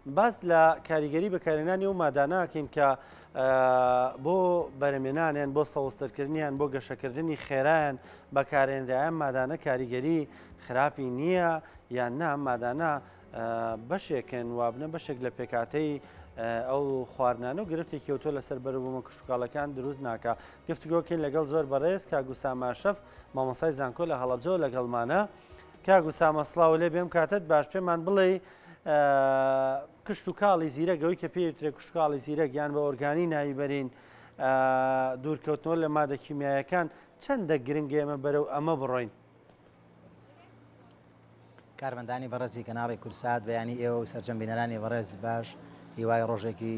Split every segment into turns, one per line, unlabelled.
باس لە کاریگەری بەکارهێنانی ئەو مادانە ئەکەین کە بۆ بەرەمێنانیان بۆ سەوزترکردنیان بۆ گەشەکردنی خێرایان بەکارێنرا ئەم مادانە کاریگەری خراپی نییە یان نا مادانە بەشێکن وابنە بەشێک لە پێکاتەی ئەو خواردنانە و گرفتێکی ئەوتۆ لەسەر بەروبوومە کشتتوکاڵەکان دروست ناکە گفتوگۆکەین لەگەڵ زۆر بەڕێز کاگوساماشەف مامۆسای زانکۆ لە هەڵەبجەوە لەگەڵمانە کاک ئوسامە سڵاو لێ بێم کاتت باش پێمان بڵێ کشتوکاڵی زیرەک ئەوەی کە پێی وترێ کشتوکاڵی زیرەک یان بە ئۆرگانی ناوی بەرین دوورکەوتنەوە لە مادە کیمیایەکان چەندە گرنگە ئێمە بەرەو ئەمە بڕۆین؟
کارمەندانی بەڕێزی کەناڵی کورسات بەیانی ئێوە و سەرجەم بینەرانی بەڕێز باش هیوای ڕۆژێکی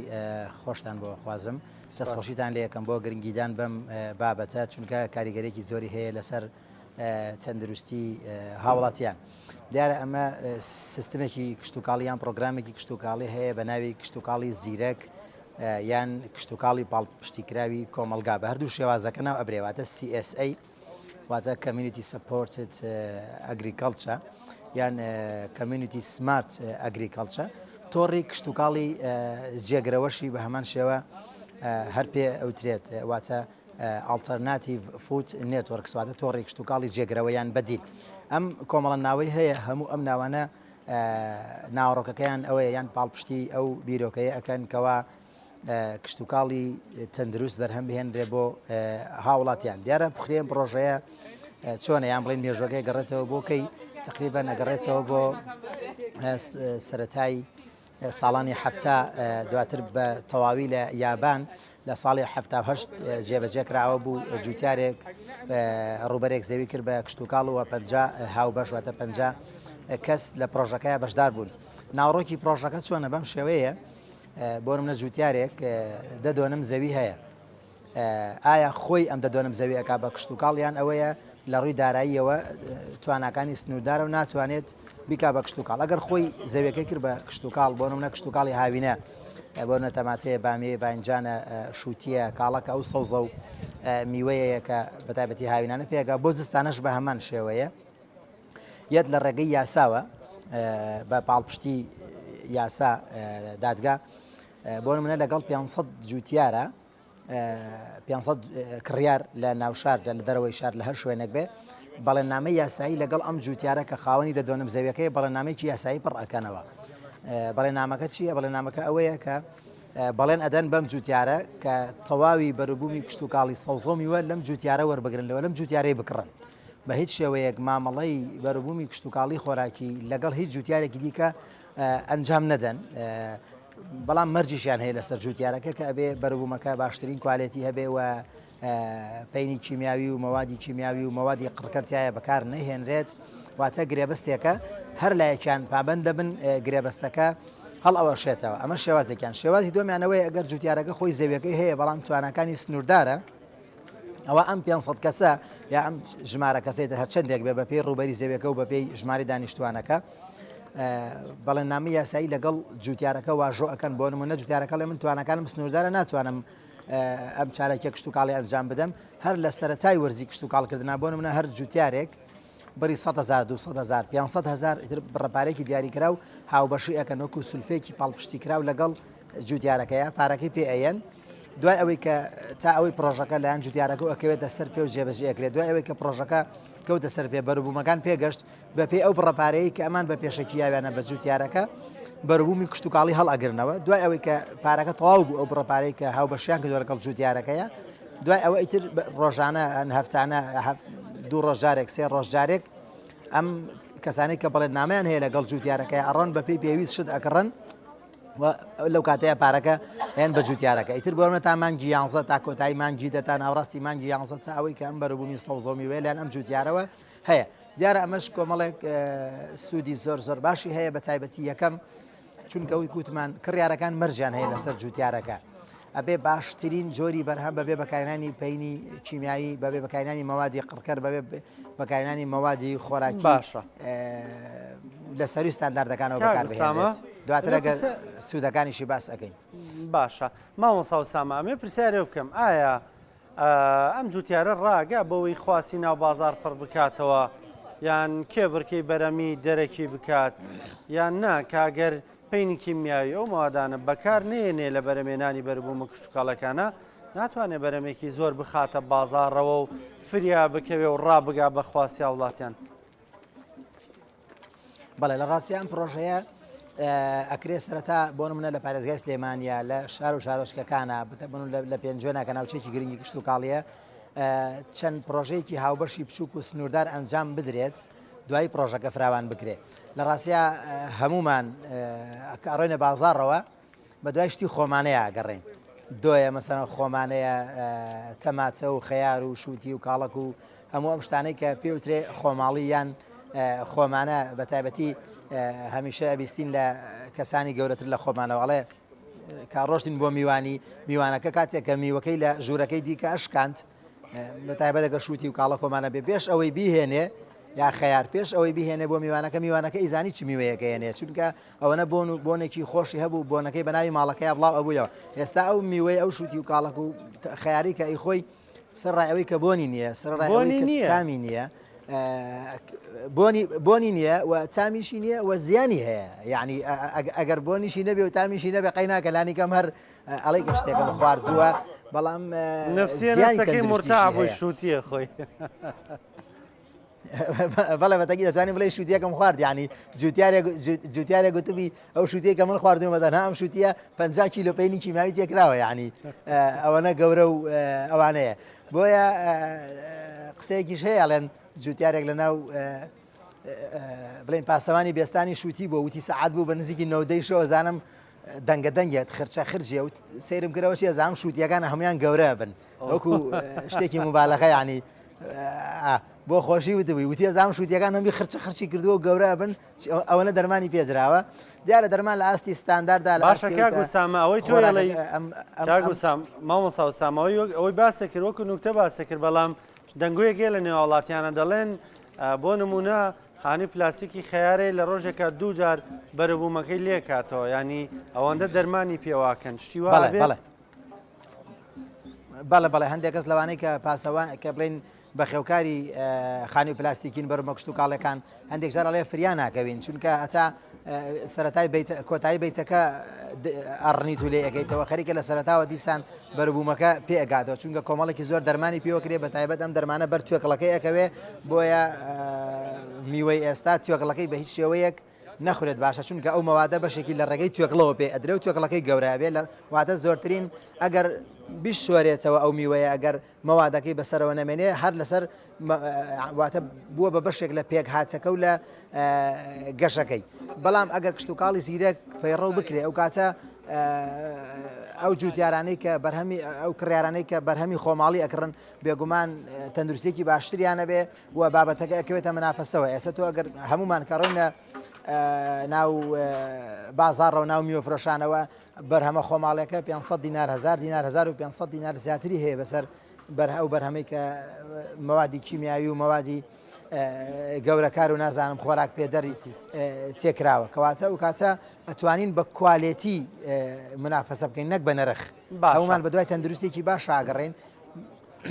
خۆشتان بۆ خوازم دەستخۆشیتان لێ ئەکەم بۆ گرنگیدان بەم بابەتە چونکە کاریگەرێکی زۆری هەیە لەسەر تەندروستی هاوڵاتیان. دیارە ئەمە سیستمێکی کشتتوکاڵی یان پرۆگرامێکی کشتتوکاڵی هەیە بە ناوی کشتتوکاڵی زیرەک یان کشتتوکاڵی پاڵپشتیکراوی کۆمەلگا بە هەردوو شێوازەکە ناو ئەبرێواتە CSA واتە Community Supported Agriculture یان Community Smart Agriculture تۆڕی کشتتوکاڵی جێگرەوەشی بە هەمان شێوە هەر پێ ئەوترێت واتە Alternative Food Networks واتە تۆڕی کشتوکاڵی جێگرەوە یان بەدیل. ئەم کۆمەڵە ناوەی هەیە هەموو ئەم ناوانە ناوەڕۆکەکەیان ئەوەیە یان پاڵپشتی ئەو بیرۆکەیە ئەکەن کەوا کشتوکاڵی تەندروست بەرهەم بهێنرێ بۆ هاوڵاتیان دیارە پوختەی ئەم پرۆژەیە چۆنە یان بڵین مێژوەکەی گەڕێتەوە بۆ کەی تقریبا ئەگەڕێتەوە بۆ سەتای ساڵانی 70 دواتر بە تەواوی لە یابان لە ساڵی 78 جێبەجێ کراوە بوو جوتیارێک ڕووبەرێک زەوی کرد بە کشتوکاڵ و 50 هاوبەش واتە 50 کەس لە پرۆژەکەی بەشدار بوون ناوەڕۆکی پرۆژەکە چۆنە بەم شێوەیە بۆ منە جوتیارێک دە دۆنم زەوی هەیە ئایا خۆی ئەم دە دۆنم زەوی ئەکا بە کشتوکاڵ یان ئەوەیە لە ڕووی داراییەوە تواناکانی سنووردارە و ناتوانێت بیکا بە کشتوکاڵ ئەگەر خۆی زەویەکەی کرد بە کشتوکاڵ بۆ نمونە کشتوکاڵی هاوینە بۆ نە تەماتەیە بامیە باینجانە شووتیە کاڵەکە ئەو سەوزە و میوەیە کە بەتایبەتی هاوینانە پێگا بۆ زستانەش بە هەمان شێوەیە یەت لە ڕێگەی یاساوە بە پاڵپشتی یاسا دادگا بۆ نمونە لەگەڵ 500 جوتیارە 500 کڕیار لە ناوشار لە دەرەوەی شار لە هەر شوێنێک بێ بەڵێننامەی یاسایی لەگەڵ ئەم جوتیارە کە خاوەنی دە دۆنم زەویەکەی بەڵێننامەیەکی یاسایی پڕ ئەکەنەوە بەڵێننامەکە چییە بەڵێننامەکە ئەوەیە کە بەڵێن ئەدەن بەم جوتیارە کە تەواوی بەروبوومی کشتتوکاڵی سەوزە و میوە لەم جوتیارە وەربگرن لەوە لەم جوتیارەی بکڕن بە هیچ شێوەیەک مامەڵەی بەروبوومی کشتتوکاڵی خۆراکی لەگەڵ هیچ جوتیارێکی دیکە ئەنجام نەدەن بەڵام مەرجیشیان هەیە لەسەر جوتیارەکە کە ئەبێ بەروبوومەکە باشترین کوالێتی هەبێ و پەینی کیمیاوی و مەوادی کیمیاوی و مەوادی قڕکەرتایە بەکار نەهێنرێت واتە گرێبەستێکە هەر لایەکیان پابند دەبن گرێبەستەکە هەڵ ئەوەشێتەوە ئەمە شێوازێکیان شێوازی دومیانەوەی ئەگەر جوتیارەکە خۆی زەویەکەی هەیە بەڵام تواناکانی سنووردارە ئەوە ئەم 500 کەسە یا ئەم ژمارە کەسێت هەرچەندێک بێ بەپێی ڕووبەری زەویەکە و بەپێی ژماری دانیشتوانەکە بەڵێننامەی یاسایی لەگەڵ جوتیارەکە واژۆ ئەکەن بۆ نمونە جوتیارەکە لە من توانەکانم سنووردارە ناتوانم ئەم چالاکیە کشتتوکاڵی ئەنجام بدەم هەر لە سەتای وەرزی کشتتوکاڵکردنا بۆ نمونە هەر جوتیارێک بڕی 100 هزار 200 هزار 500 هزار ئیتر بڕە پارەیەکی دیاریکراو هاوبەشی ئەکەن وەکو سولفێکی پاڵپشتیکراو لەگەڵ جوتیارەکەیە پارەکەی پێ ئەیەن دوای ئەوەی کە تا ئەوەی پرۆژەکە لایەن جوتیارەکە ئەکەوێتە سەر پێ و جێبەجێ ئەکرێت دوای ئەوەی کە پرۆژەکە کەوتە سەر پێ بەروبوومەکان پێگەشت بەپێی ئەو بڕە پارەیە کە ئەمان بە پێشەکی یاویانە بە جوتیارەکە بەروبوومی کشتوکاڵی هەڵئەگرنەوە دوای ئەوەی کە پارەکە تەواو بوو ئەو بڕە پارەی کە هاوبەشیان کردووە لەگەڵ جوتیارەکەیە دوای ئەوە ئیتر ڕۆژانە هەفتانە دوو ڕۆژ جارێک سێ ڕۆژ جارێک ئەم کەسانی کە بەڵێن نامیان هەیە لەگەڵ جوتیارەکەی ئەڕۆن بەپێی پێویست شت ئەکڕن لەو کاتەیە پارەکە هێن بە جوتیارەکە ئیتر بۆنە تا مانگی یانزە تا کۆتایی مانگی دە تا ناوەڕاستی مانگی یانزە تا ئەوەی کە ئەم بەروبوومی سەوزە و میوەیە لایەن ئەم جوتیارەوە هەیە دیارە ئەمەش کۆمەڵێک سوودی زۆر زۆر باشی هەیە بە تایبەتی یەکەم چونکە ئەوی کوتمان کڕیارەکان مەرجیان هەیە لەسەر جوتیارەکە ئەبێ باشترین جۆری بەرهەم بەبێ بەکارهێنانی پەینی کیمیایی بەبێ بەکارهێنانی مەوادی قڕکەر بەبێ بەکارهێنانی مەوادی خۆراکی
باشە
لە سەروی ستانداردەکانەوە بەکار بهێنرێت دواتر ئەگەر سوودەکانیشی باس ئەەکەین
باشە مامۆسا ئوسامە ئەمێ پرسیارێ بکەم ئایا ئەم جوتیارە ڕاگە بەوەی خواستی ناو بازار پڕ بکاتەوە یان کێبڕکێی بەرەمی دەرەکی بکات یان نا کاگەر 500 پەینی کیمیاوی ئەو مەوادانە بەکار نێنێ لە بەرەمێنانی بەربوومە کشتتوکاڵەکانە ناتوانێت بەرەمێکی زۆر بخاتە بازاڕەوە و فریا بکەوێ و ڕابگا بە خواستی هاوڵاتیان.
بەڵێ لە ڕاستیا ئەم پرۆژەیە ئەکرێ سەرەتا بۆ نمونە لە پارێزگای سلێمانیا لە شار و شارۆچکەکانە بن لە پێنجوێنە کە ناوچێکی گرنگی کشت و کاڵیە چەند پرۆژەیەکی هاوبەشی بچووک و سنووردار ئەنجام بدرێت دوایی پرۆژەکە فراوان بکرێت لە ڕاستیا هەمومان کە ئەڕۆینە بازاڕەوە بە دوای شتی خۆمانەیە ئەگەڕێین دۆیە مەسەلەن خۆمانەیە تەماتە و خەیار و شووتی و کاڵەک و هەموو ئەم شتانەی کە پێوترێ خۆماڵی یان خۆمانە بە تایبەتی هەمیشە ئەبیستین لە کەسانی گەورەتر لە خۆمانەوە ئەڵێ کە ڕۆشتین بۆ میوانی میوانەکە کاتێک کە میوەکەی لە ژوورەکەی دیکە ئەشکاند بە تایبەت ئەگەر شووتی و کاڵە کۆمانە بێ پێش ئەوەی بیهێنێ یا خەیار پێش ئەوەی بیهێنێ بۆ میوانەکە میوانەکە ئیزانی چ میوەیەکە هێنێ چونکە ئەوەنە بۆن و بۆنێکی خۆشی هەبوو بۆنەکەی بەناوی ماڵەکەی بڵاو ئەبوویەوە ئێستا ئەو میوەی ئەو شووتی و کاڵەک و خەیاری کە ئەی خۆی سەرڕای ئەوەی کە بۆنی نییە سەرڕای ئەوەی کە تامی نییە بۆنی بۆنی نییە و تامیشی نییە و زیانی هەیە یعنی ئەگەر بۆنیشی نەبێ و تامیشی نەبێ قەی ناکە لانی کەم هەر ئەڵێ کە شتێکم خواردووە بەڵام
نفسیەکەی مرتاح بووی شووتیە خۆی.
بەڵێ بەتەکی دەتوانین بڵێ شووتیەکەم خوارد ینی جوتیارێک جوتیارێک گوتبی ئەو شووتەی کە من خواردومە تەنها ئەم شووتیە 50 کیلۆ پەینی کیمیاوی تێکراوە ینی ئەوەنە گەورە و ئەوانەیە بۆیە قسەیەکیش هەیە ئەڵێن جوتیارێک لە ناو بڵێن پاسەوانی بێستانی شووتی بۆ وتی سەعات بوو بە نزیکی نەودەی شەوە زانم دەنگە دەنگێت خرچە خرجێ و سەیرم کردەوە چیە زانم شووتیەکان هەمویان گەورە بن وەکو شتێکی مبالغە ینی بۆ خۆشی وتبووی وتی زام شووتیەکان هەمی خرچە خرچی کردووە و گەورە بن ئەوەنە دەرمانی پێدراوە دیارە دەرمان لە ئاستی ستانداردا لە
باشە کاک وسامە ئەوەی تۆ ئەڵێی کاک وسام مامۆستا وسامە ئەوەی وەک ئەوەی باسە کرد وەکو نوکتە باسە کرد بەڵام دەنگۆیەک هەیە لە نێو هاوڵاتیانە دەڵێن بۆ نمونە خانی پلاستیکی خەیارێ لە ڕۆژێکا دوو جار بەرەبوومەکەی لێکاتەوە ینی ئەوەندە دەرمانی پێواکەن شتی وا
بەڵێ بەڵێ بەڵێ بەڵێ هەندێک کەس لەوانەی کە پاسەوان کە بڵین بەخێوکاری خانی و پلاستیکین بەرمە کشت و کاڵەکان هەندێک جار ئەڵێ فریا ناکەوین چونکە هەتا سەتای کۆتایی بیتەکە ئەڕنیت و لێ ئەەکەیتەوە خەریکە لە سەرتاوە دیسان بەربوومەکە پێگاتەوە چونکە کۆمەڵێکی زۆر دەرمانی پێوەکرێ بە تایبەت ئەم دەرمانە بەر توێکڵەکەی ئەکەوێ بۆیە میوەی ئێستا توێکڵەکەی بە هیچ شێوەیەک نەخورێت باشە چونکە ئەو مەوادە بەشێکی لە ڕێگەی توێکڵەوە پێ ئەدرێ و توێکڵەکەی گەورە بێ لە واتە زۆرترین ئەگەر بیشۆرێتەوە ئەو میوەیە ئەگەر مەوادەکەی بەسەرەوە نەمێنێ هەر لەسەر واتە بووە بە بەشێک لە پێکهاتەکە و لە گەشەکەی بەڵام ئەگەر کشتتوکاڵی زیرەک پەیڕەو بکرێ ئەو کاتە ئەو جوتیارانەی کە بەرهەمی ئەو کڕیارانەی کە بەرهەمی خۆماڵی ئەکڕن بێگومان تەندروستێکی باشتریانە بێ و بابەتەکە ئەکەوێتە منافەسەوە ئێستا تۆ ئەگەر هەمومان کەڕۆینە ناو بازاڕەوە ناو میوەفرۆشانەوە بەرهەمە خۆماڵیەکە 500 دینار 1000 دینار 1500 دینار زیاتری هەیە بەسەر بەر ئەو بەرهەمەی کە مەوادی کیمیاوی و مەوادی گەورەکار و نازانم خۆراک پێدەری تێکراوە کەواتە ئەو کاتە ئەتوانین بە کوالێتی منافەسە بکەین نەک بە نرخ هەمومان بە دوای تەندروستێکی باش ئاگەڕێن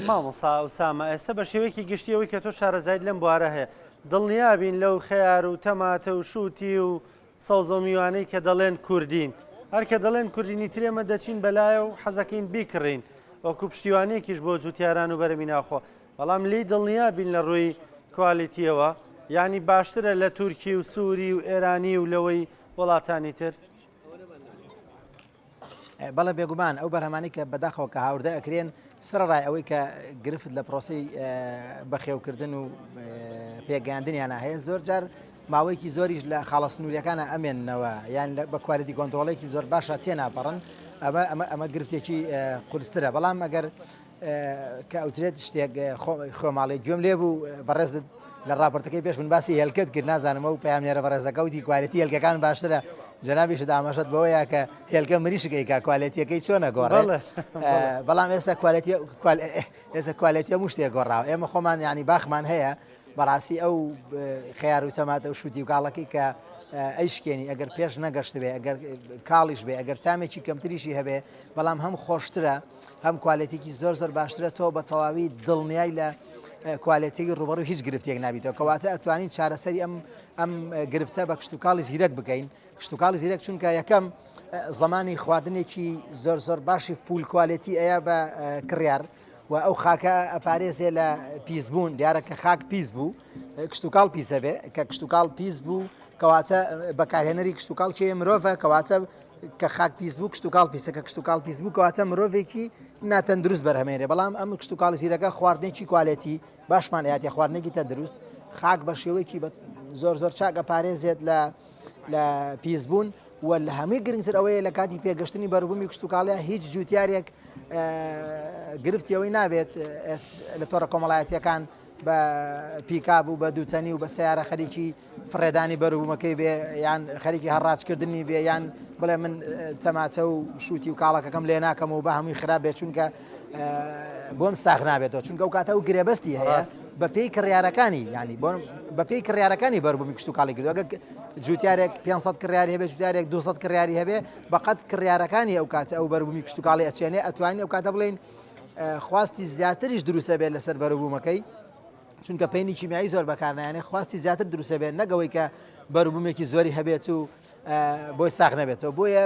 مامۆسا ئوسامە ئێستا بە شێوەیەکی گشتی ئەوەی کە تۆ شارەزایت لەم بوارە هەیە دڵنیابین لەو خەیار و تەماتە و شووتی و سەوزە و میوانەی کە دەڵێن کوردین هەر کە دەڵێن کوردینی تر ئێمە دەچین بەلایە و حەزەکەین بیکڕین وەکو پشتیوانیەکیش بۆ جوتیاران و بەرەمی ناوخۆ بەڵام لێی دڵنیا بین لە ڕووی کوالیتیەوە یعنی باشترە لە تورکی و سووری و ئێرانی و لەوەی وڵاتانی تر.
بەڵێ بێگومان ئەو بەرهەمانەی کە بەداخەوە کە هاوردە ئەکرێن سەرەڕای ئەوەی کە گرفت لە پرۆسی بەخێوکردن و پێگەیاندنیانە هەیە زۆر جار ماوەیەکی زۆریش لە خاڵە سنووریەکانە ئەمێننەوە یان بە quality control ێکی زۆر باشە تێناپەڕن ئەمە ئەمە ئەمە گرفتێکی قورسترە بەڵام ئەگەر کە ئەوترێت شتێک خۆماڵی گوێم لێ بوو بەڕێزت لە ڕاپۆرتەکەی پێش من باسی هێلکەت کرد نازانم ئەو پەیامنێرە بەڕێزەکە وتی quality هێلکەکان باشترە جەنابیشت ئاماژەت بەوەیە کە هێلکە مریشک ئەیکا quality یەکەی چۆنە گۆڕێ بەڵام ئێستا quality ئێستا quality هەموو شتێک گۆڕاوە ئێمە خۆمان یانی باخمان هەیە بەڕاستی ئەو خەیار و تەماتە و شوتی و گاڵەکەی کە ئەیشکێنی ئەگەر پێش نەگەشت بێ ئەگەر کاڵیش بێ ئەگەر تامێکی کەمتریشی هەبێ بەڵام هەم خۆشترە هەم quality ێکی زۆر زۆر باشترە تۆ بە تەواوی دڵنیای لە quality ڕوبەڕوو هیچ گرفتێک نابیتەوە. کەواتە ئەتوانین چارەسەری ئەم ئەم گرفتە بە کشتتوکاڵی زیرەک بکەین. کشتتوکاڵی زیرەک چونکە یەکەم زمانی خواردنێکی زۆر زۆر باشی full quality ئەیە بە کڕیار و ئەو خاکە ئەپارێزێ لە پیسبوون. دیارە کە خاک پیس بوو کشتتوکاڵ پیسە بێ، کە کشتتوکاڵ پیس بوو کەواتە بەکارهێنەری کشتتوکاڵ کێ مرۆڤە، کەواتە کە خاک پیس بوو کشتتوکاڵ پیسە، کە کشتتوکاڵ پیس بوو کەواتە مرۆڤێکی ناتەندروست بەرهەمێنێ. بەڵام ئەم کشتتوکاڵی زیرەکە خواردنێکی quality باشمان ئەیاتێ، خواردنێکی تەندروست، خاک بە شێوەیەکی زۆر زۆر چاک ئەپارێزێت لە لە پیسبوون و لە هەمووی گرنگتر ئەوەیە لە کاتی پێگەشتنی بەروبوومی کشتتوکاڵە هیچ جوتیارێک گرفتی ئەوەی نابێت لە تۆڕە کۆمەڵایەتیەکان بە پیکاب و بە دووتەنی و بە سیارە خەریکی فڕێدانی بەروبوومەکەی بێ یان خەریکی هەڕاجکردنی بێ یان بڵێ من تەماتە و شووتی و کاڵەکەکەم لێ ناکەم و بە هەمووی خراپ بێ چونکە بۆم ساغ نابێتەوە، چونکە ئەو کاتە ئەو گرێبەستی هەیە بە پێی کڕیارەکانی، ینی بۆ بە پێی کڕیارەکانی بەربوومی کشتتوکاڵی کردو. ئەگەر جوتیارێک 500 کڕیاری هەبێ، جوتیارێک 200 کڕیاری هەبێ، بەقەت کڕیارەکانی ئەو کاتە ئەو بەربوومی کشتتوکاڵی ئەچێنێ. ئەتوانین ئەو کاتە بڵێین خواستی زیاتریش دروستە بێت لەسەر بەروبوومەکەی، چونکە پەینی کیمیایی زۆر بەکارنایانێ، خواستی زیاتر دروستە بێت نەگەوەی کە بەروبوومێکی زۆری هەبێت و بۆی ساغ نەبێتەوە. بۆیە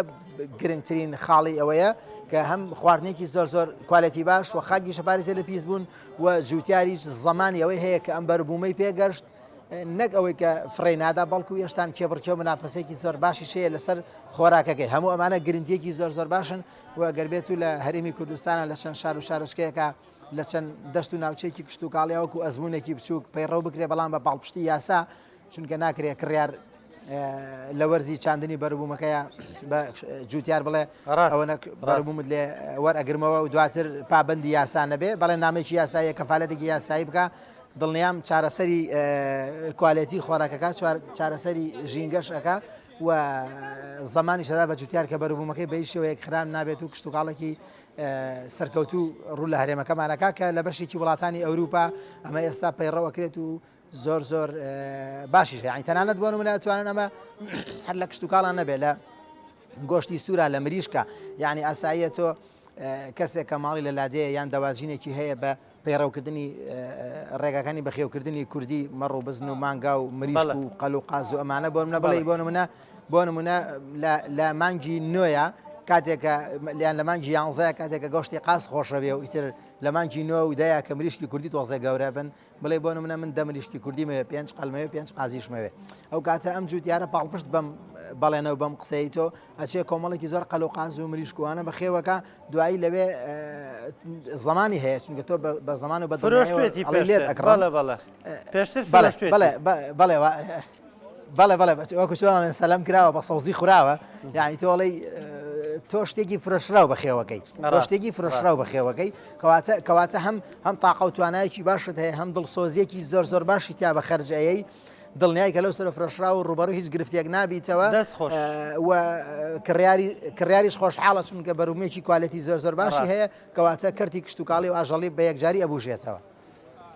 گرنگترین خاڵی ئەوەیە کە هەم خواردنێکی زۆر زۆر quality باش و خاکی شەپارێزێ لە پیس بوون و جوتیاریش زمانی ئەوەی هەیە کە ئەم بەربوومەی پێگەشت نەک ئەوەی کە فڕێ نادا، بەڵکو هێشتان کێبڕکێ و منافەسێکی زۆر باشی هەیە لەسەر خۆراکەکەی. هەموو ئەمانە گرنگیەکی زۆر زۆر باشن و ئەگەر بێت و لە هەرێمی کوردستانە لە چەند شار و شارۆچکەیەکە لە چەند دەشت و ناوچەیەکی کشتتوکاڵی وەکو ئەزمونێکی بچووک پەیڕەو بکرێ، بەڵام بە پاڵپشتی یاسا، چونکە ناکرێ کڕیار لە وەرزی چاندنی بەروبوومەکەیە بە جوتیار بڵێ ئەوەنە بەروبوومت لێ وەرئەگرمەوە و دواتر پابندی یاسا نەبێ، بەڵێ نامێکی یاساییە کەفالەتێکی یاسایی بکە. دڵنیام چارەسەری quality خۆراکەکە، چارەسەری ژینگەش ئەکا و زمانی شەدا بە جوتیار کە بەروبوومەکەی بە هیچ شێوەیەک خراپ نابێت و کشتتوکاڵێکی سەرکەوتوو ڕوو لە هەرێمەکەمانەکە کە لە بەشێکی وڵاتانی ئەوروپا ئەمە ئێستا پەیڕەوەکرێت و زۆر زۆر باشیش هەیە. تەنانەت بۆ نمونە ئەتوانن ئەمە هەر لە کشتتوکاڵان نەبێت، لە گۆشتی سوورا، لە مریشکە، یعنی ئاساییە تۆ کەسێک کە ماڵی لە لادێ یان دەواجینێکی هەیە بە پەیڕەوکردنی ڕێگاکانی بەخێوکردنی کوردی مەڕ و بزن و مانگا و مریشک و قەل و قاز و ئەمانە، بۆ منە بڵێ بۆ نمونە بۆ نمونە لە مانگی نۆیە کاتێکە لیان لە مانگی یانزەیە کاتێکە گۆشتی قاز خۆشەبێ و ئیتر لە مانگی نۆ و دەیە کە مریشکی کوردی تۆزێ گەورە بن، بڵێ بۆ نمونە من 10 مریشکی کوردیمەوێ، پێنج قەلمەوێ، پێنج قازیشمەوێ. ئەو کاتە ئەم جوتیارە پاڵپشت بەم بەڵێنە و بەم قسەی تۆ ئەچێ کۆمەڵێکی زۆر قەل و قاز و مریشکوانە بەخێوەکە، دوایی لەوێ زمانی هەیە، چونکە تۆ بە زمان و بە
فرۆشتێتی لێت ئەکڕم. پێشتر
بەڵێ بەڵێ بەڵێ بەڵێ بەڵێ وەکو چۆن سەلام کراوە بە سەوزی خوراوە، یعنی تۆ ئەڵێی تۆ شتێکی فرۆشراو بەخێوەکەی، تۆ شتێکی فرۆشراو بەخێوەکەی، کەواتە کەواتە هەم هەم تاقە و توانایەکی باشت هەیە، هەم دڵسۆزیەکی زۆر زۆر باشی تیا بە خەرج ئەیەی، دڵنیای کە لەو سەر فرۆشراو و ڕوبەڕوو هیچ گرفتێک نابیتەوە.
دەست خۆش.
و کڕیاری کڕیاریش خۆشحاڵە چونکە بەروبوومێکی quality زۆر زۆر باشی هەیە، کەواتە کەرتی کشتوکاڵی و ئاژەڵی بە یەکجاری ئەبوژێتەوە.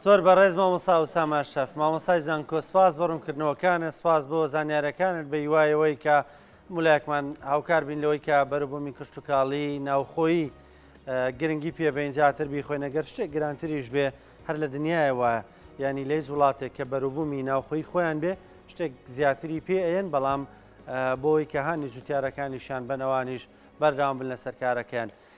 زۆر بەڕێز مامۆستا ئوسامە ئەشرەف، مامۆستای زانکۆ، سپاس بۆ ڕوونکردنەوەکانت، سپاس بۆ زانیارەکانت، بە هیوای ئەوەی کە مولایەکمان هاوکار بین لەوەی کە بەروبوومی کشتوکاڵی ناوخۆیی گرنگی پێبین، زیاتر بیخۆین، ئەگەر شتێک گرانتریش بێ هەر لە دنیایە وایە، یعنی لە هیچ وڵاتێک کە بەروبوومی ناوخۆی خۆیان بێ شتێک زیاتری پێ ئەیەن، بەڵام بۆی کە هانی جوتیارەکانیشیان بەنەوانیش بەردەوام بن لەسەر کارەکەیان.